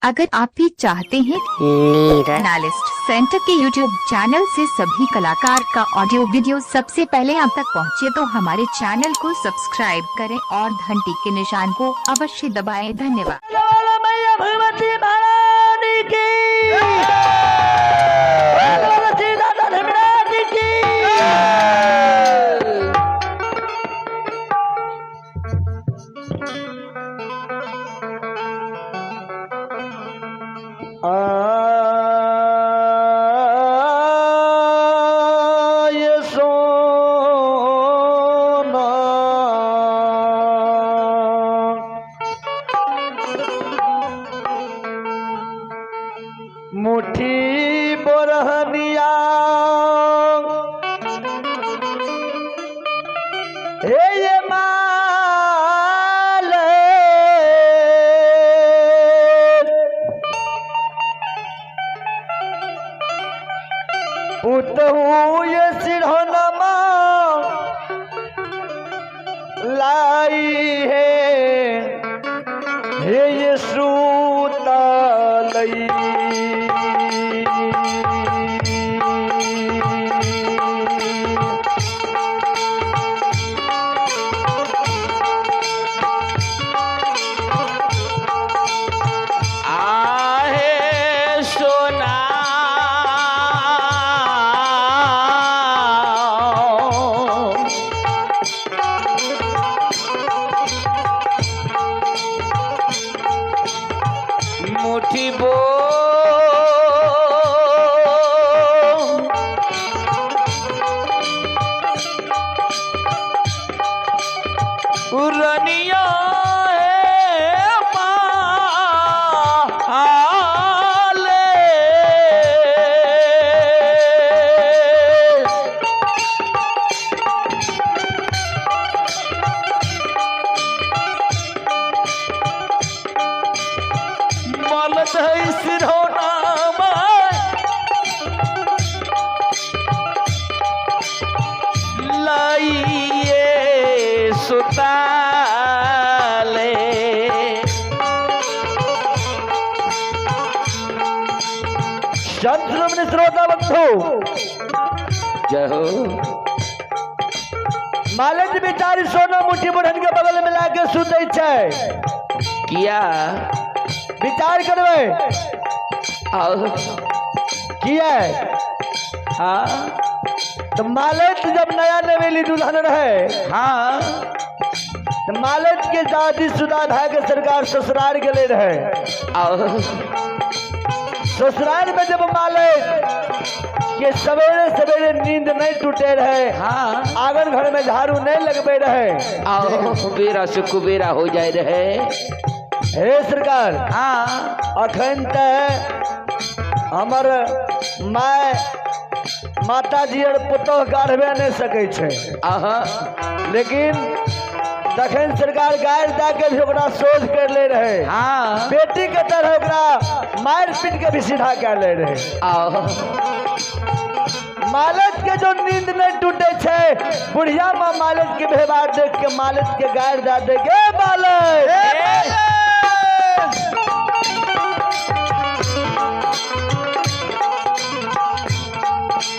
अगर आप भी चाहते हैं एनालिस्ट सेंटर के YouTube channel से सभी कलाकार का ऑडियो वीडियो सबसे पहले आप तक पहुंचे तो हमारे चैनल को सब्सक्राइब करें और घंटी के निशान को अवश्य दबाएं। धन्यवाद। मैया भगवती महारानी की, भगवती दादा धर्मराज की। आए सोना मुट्ठी बोरहनिया, हे ये माल पुतहू ये सिरहनमा लाई है, हे ये सूतलई। आहे सोना मुठी बो उरनिया है माले। मालत है सिरौना लाइए सुताले। संत श्रोमणी श्रोता बंधु, जय हो। मालत बेचारी सोना मुट्ठी बुढ़न के बगल में लाके सुतै छै। किया विचार करबै आओ किया? हाँ तो मालत जब नया नवेली दुल्हन रहे, हाँ, तो मालत के शादी शुदा भए के सरकार ससुराल गेले रहे। आओ ससुराल में जब मालत के सवेरे सवेरे नींद नहीं टूटे रहे, हाँ, आंगन घर में झाड़ू नहीं लगबे रहे, आओ कुबेरा से कुबेरा हो जाए रहे। हे सरकार, हाँ, अखन तऽ हमर my माताजी और पुतोह गाढ़बे नहीं सकै छै, आहा, लेकिन तखन सरकार गारि दए के भी ओकरा शोध कर ले रहे, हाँ, बेटी के तरह ओकरा मारि पीट के भी सीधा कर ले रहे। आओ मालत के जो नींद नहीं टूटे छै, बुढ़िया माँ मालत के व्यवहार देख के मालत के गारि दए दे गे मालत,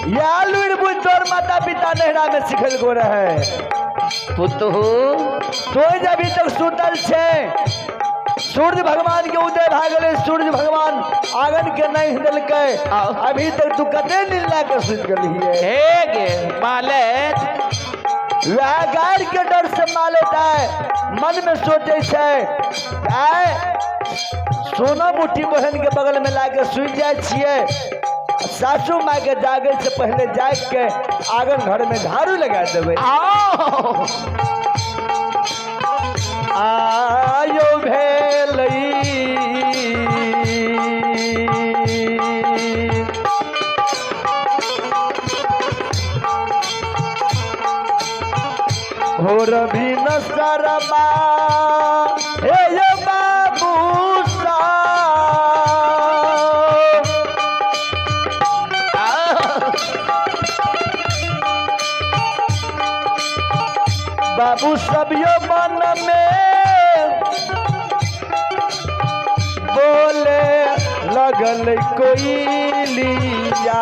या लुरि बुझ तोर माता पिता नहरा में सिखल गो रहे। पुतहु तो जे अभी तक सुतल छै, सूर्य भगवान के उदय भए गेलै, सूर्य भगवान आंगन के नहीं देलकै, अभी तक तू कते नींद लए के सुति गेलियै। हे गे मालत, वएह गारि के डर से मालत आय मन में सोचै छै, आय सोना मुट्ठी बहन के बगल में लाके सुति जाइ छियै, सासू माँ के जागे से पहले जाग के आंगन घर में झाड़ू लगा देबै। आओ आयो भेलई हो रवि न शर्मा, हे ये बाबू सा, बाबू सभियो मन में बोले लगल कोइलिया।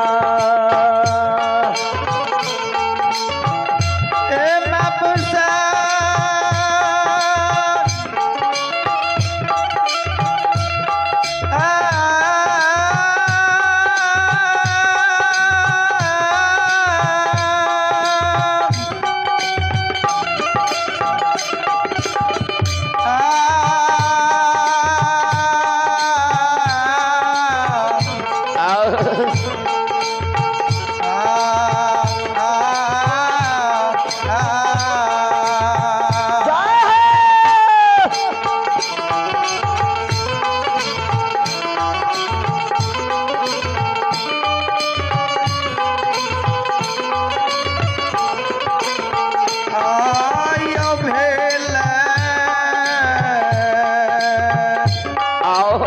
ए बाबू साहब, आ, आ, आओ। जय हो। आओ।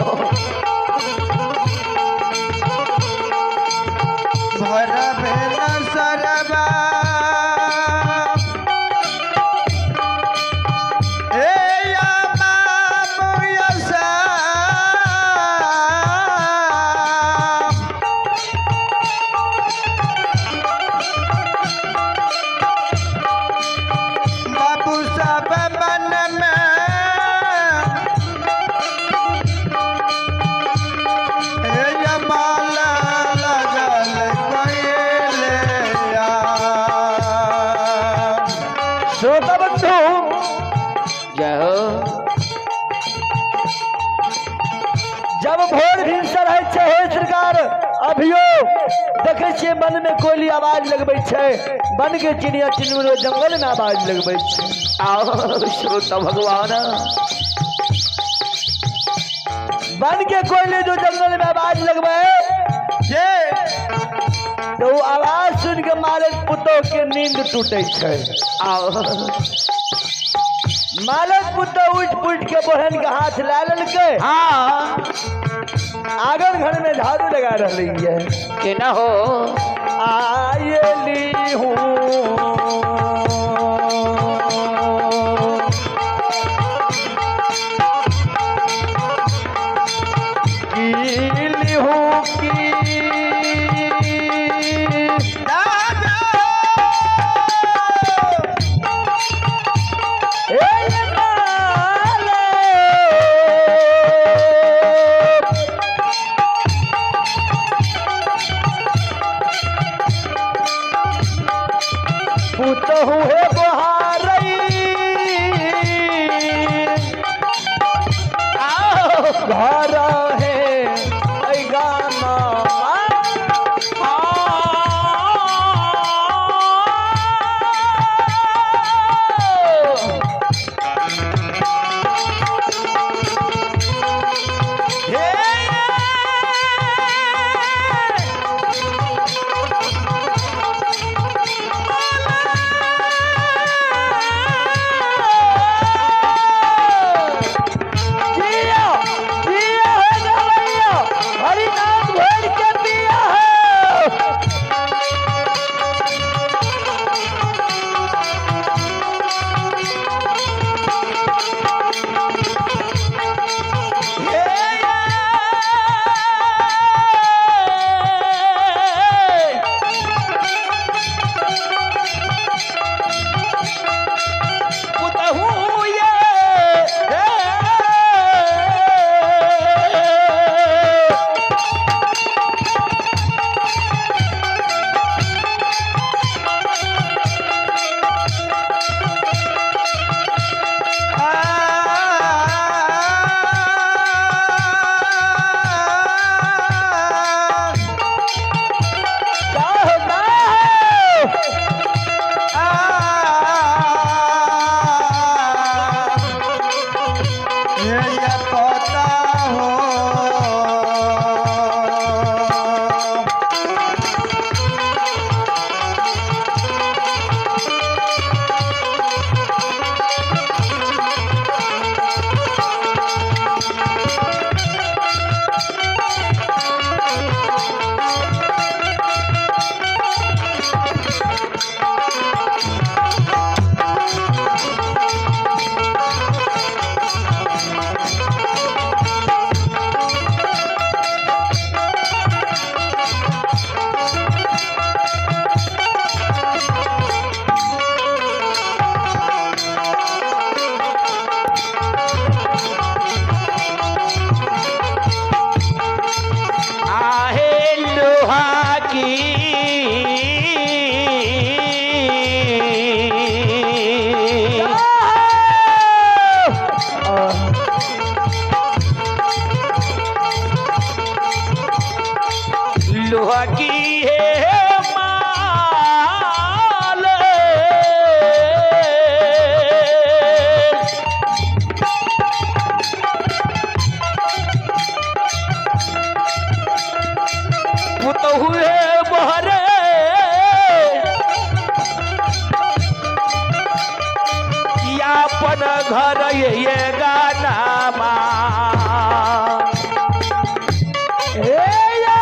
बाबू सब मन में हे जमाल लगल कोइलिया। श्रोता बंधु, जय हो। जब भोर भिनसर होइ छै हे सरकार, अभियो देखै छियै वन में कोयली आवाज लगबै छै, वन के चिड़िया चिनमुन जंगल में आवाज लगबै छै। आओ श्रोता भगवान। वन के कोयली जो जंगल में आवाज लगबै जे तो ओ आवाज सुन के मालक पुतोह के नींद टूटे छै। आओ। मालक पुतोह उठि पुटि के बहन के हाथ ला लेलकै, हाँ। आंगन घर में झाड़ू लगा रहली है। केना हो? आयली हूँ कीली हूँ की दादा ए माले। पुतहु हे बोहारई आओ। घर है लोहकी हे माल। पुतहु हे बहरे अपन घर ये गाना मा। हे या।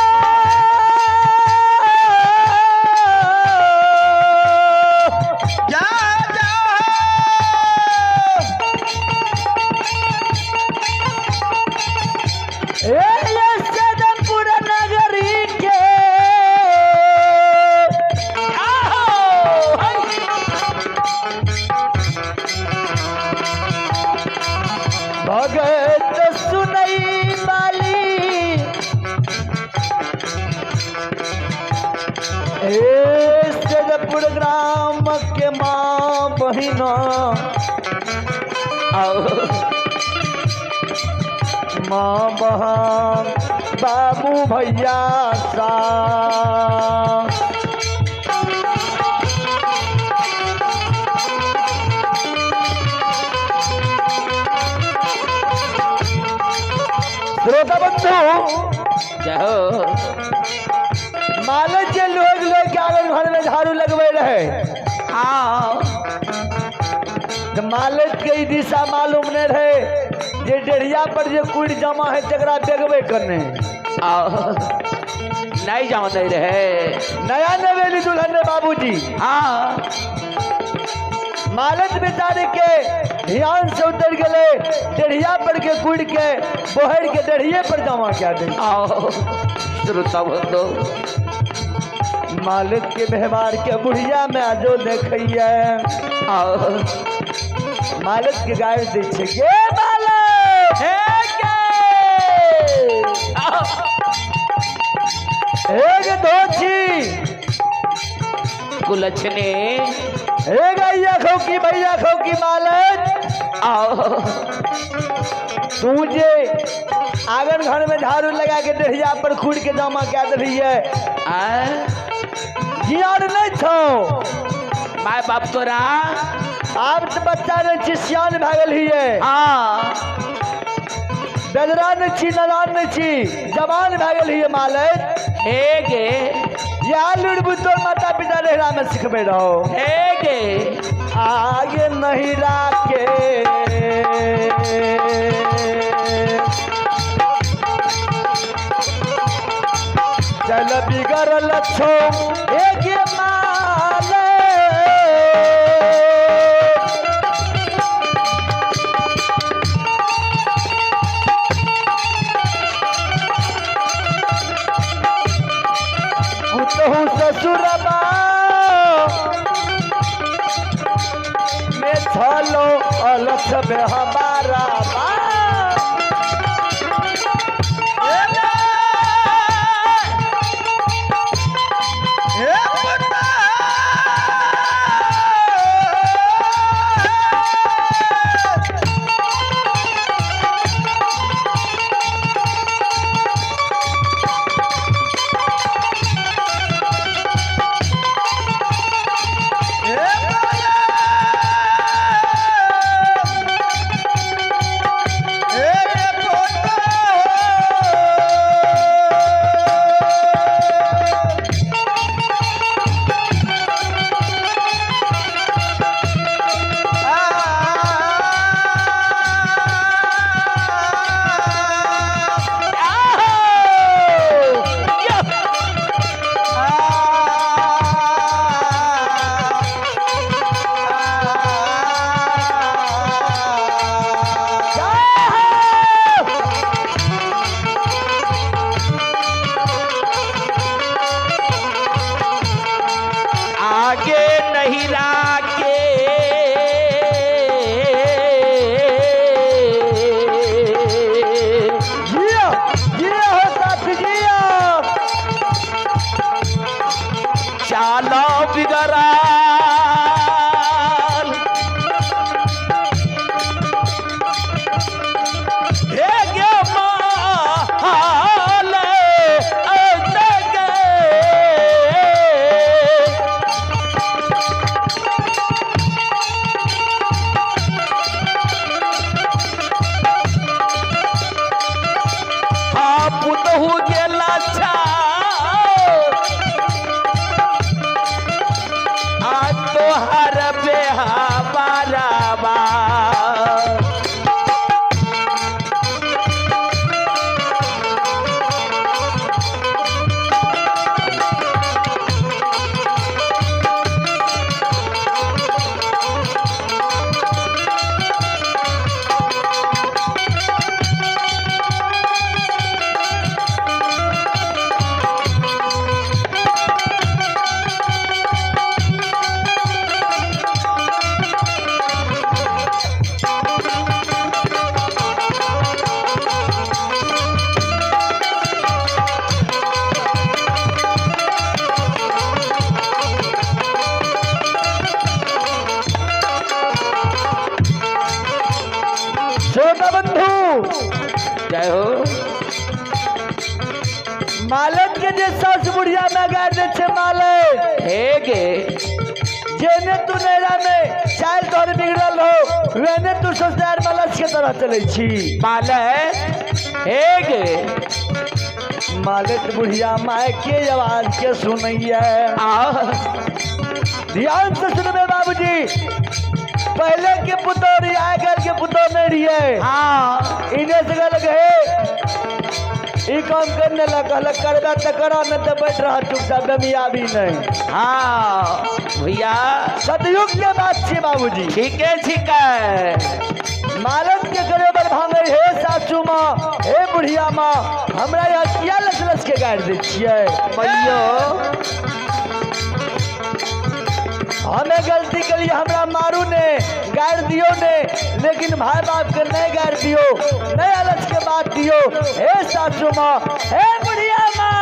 जा जा। हे ये सदमपुर नगरी के आहो, हई। भगत सुनई माली हे सदपुर ग्राम के माँ बहिना आओ। माँ बहन बाबू भैया सा। श्रोता बंधु जय हो। मालक जे लोग लोग के आंगन घर में झाड़ू लगवे रहे आओ। तो मालक के ई दिशा मालूम नहीं रहे जे डेढ़िया पर जे कुड़ जमा है तकरा बेगबे करने। आओ। नहीं जाओ नहीं रहे। नया नवेली दुल्हन रे बाबूजी। हाँ। मालक बेचारे के ध्यान से उतर गए डेढ़िया पर के कुड़ के बोहर के डेढ़िए पर जमा क्या दे। आओ। श्रोता बंधु मालिक के व्यवहार के बुढ़िया में आजो देखिए। आओ। मालिक के गाय दै छै गे मालिक हे गे। आओ। हे गे धोछी कुलछने हे गैया खौ की भैया खौ की मालिक। आओ। तू जे आंगन घर में झाड़ू लगा के डेढ़िया पर खुड़ के जमा कए देलियै आ जियान नहीं छौ। My बाप तोरा आब तऽ बच्चा नहीं छी, सियान भए गेल हियै। हाँ। बेदरा नहीं छी, नदान नहीं छी, जवान भए गेल हियै मालिक। हे गे। या लुड़बू तोर माता पिता नहिरा में सिखबे रहो। हे गे। आगे नहीं राखे चल बिगड़ल छो एक माल। पुतहु ससुरबा में छलो अलख में हमारा बा। हे पुता। हे आगे नहीं राके जियो जियो हो साथी जियो। चालो बिगड़ाल हे गे माल ऐसे गे। पुतहु गेला छा आ तोहर बेहबाराबा। श्रोता बंधु, जय हो। मालक के जे सास बुढ़िया में गाड़ दे छे मालक हे गे, जेने तू नैरा में चाल तोहर बिगड़ल हो वेने तू ससुराल मलस के तरह चले छी। मालक हे गे, मालक बुढ़िया माय के आवाज के सुनैया। आ ध्यान से सुनबे बाबूजी, पहले के पुतोह आइ काल्हि के पुतोह नहीं रहिए। हाँ इन्हें से कहलक हे ई काम करने लग, कहलक करबे तो करा नहीं तो बैठ रहा चुपचाप, बेमियाबी नहीं। हाँ भैया, सतयुग के बात छे बाबूजी। ठीक है ठीक है। मालक के करे बर भांगे हे सासू माँ हे बुढ़िया माँ, हमरा यहाँ किया लस लस के गाड़ि दै छियै? भैयो हमें गलती के लिए हमरा मारू ने गाड़ि दियो ने, लेकिन भाई बाप के नहीं गाड़ि दियो, नहीं अलस के बात दियो। हे सासू माँ हे बुढ़िया माँ।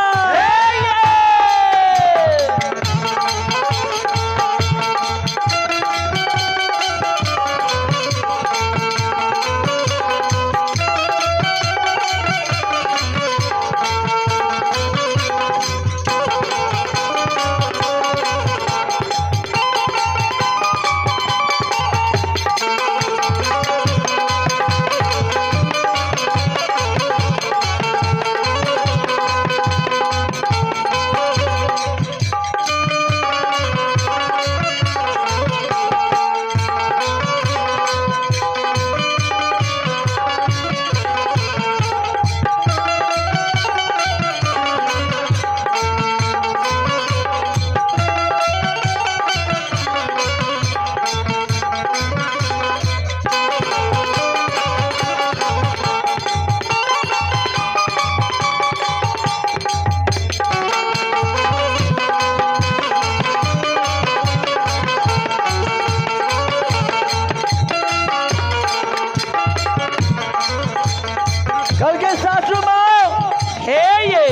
कल के सासू माँ हे ये,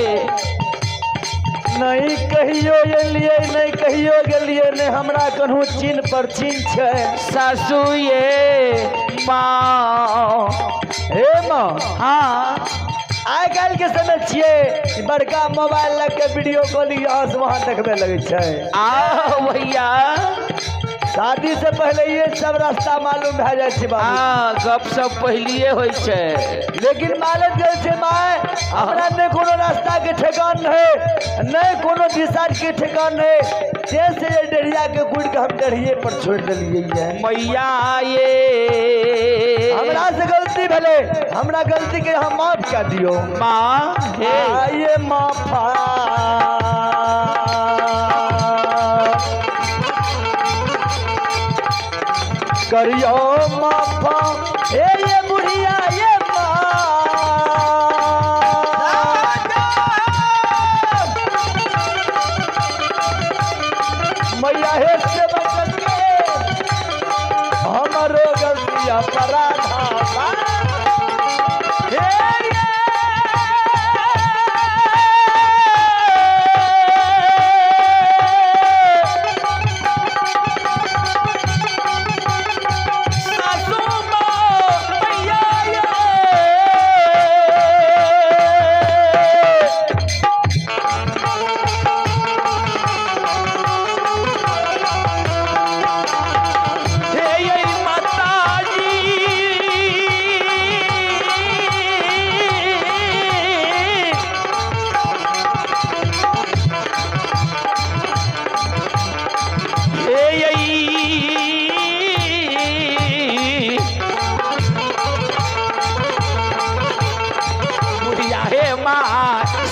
नहीं कहियो गेलिए, नहीं कहियो गेलिए, नहीं हमरा कन्हू चिन्ह पर चिन्ह छै। सासू ये माँ। हे माँ, हाँ आइ काल्हि के समय छियै बड़का मोबाइल लग के वीडियो कॉलिंग यहाँ से वहाँ देखबे लगै छै। आ भैया, शादी से पहले ये सब रास्ता मालूम भए जाइ छै बाबू। हाँ गप सब पहिलिए होइ छै। लेकिन मालूम गेल छै माय, हमरा नहि कोनो रास्ता के ठेकान है, नहि कोनो दिशा के ठेकान है, जैसे ये डरिया के गुड़ के हम डरिए पर छोड़ देलिए। मैया ये हमरा से गलती भेलै, हमरा गलती के हम माफ कर दियो माँ। हे आइए माफा करियो माफा, हे ये बुढ़िया ये माँ। मैया हे सेवक के हमरो गलती अपराध। हे ये।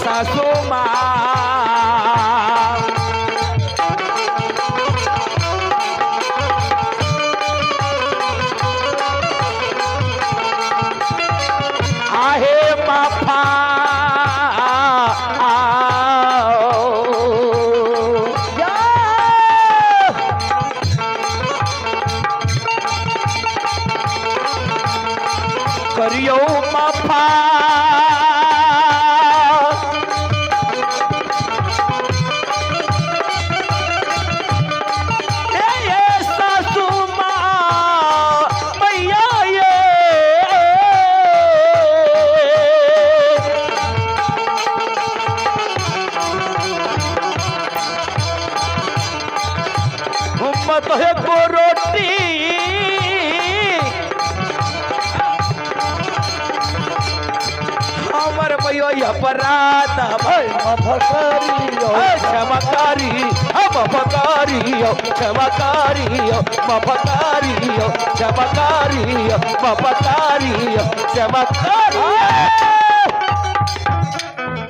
सासू माँ। आहे माफा करियो माफा। ए ये सासू माँ मैया ये मत है को रोटी हमर मैया अपराध मफकरियो क्षमा करियो माफ करियो क्षमा करियो माफ करियो क्षमा करियो माफ करियो क्षमा करियो।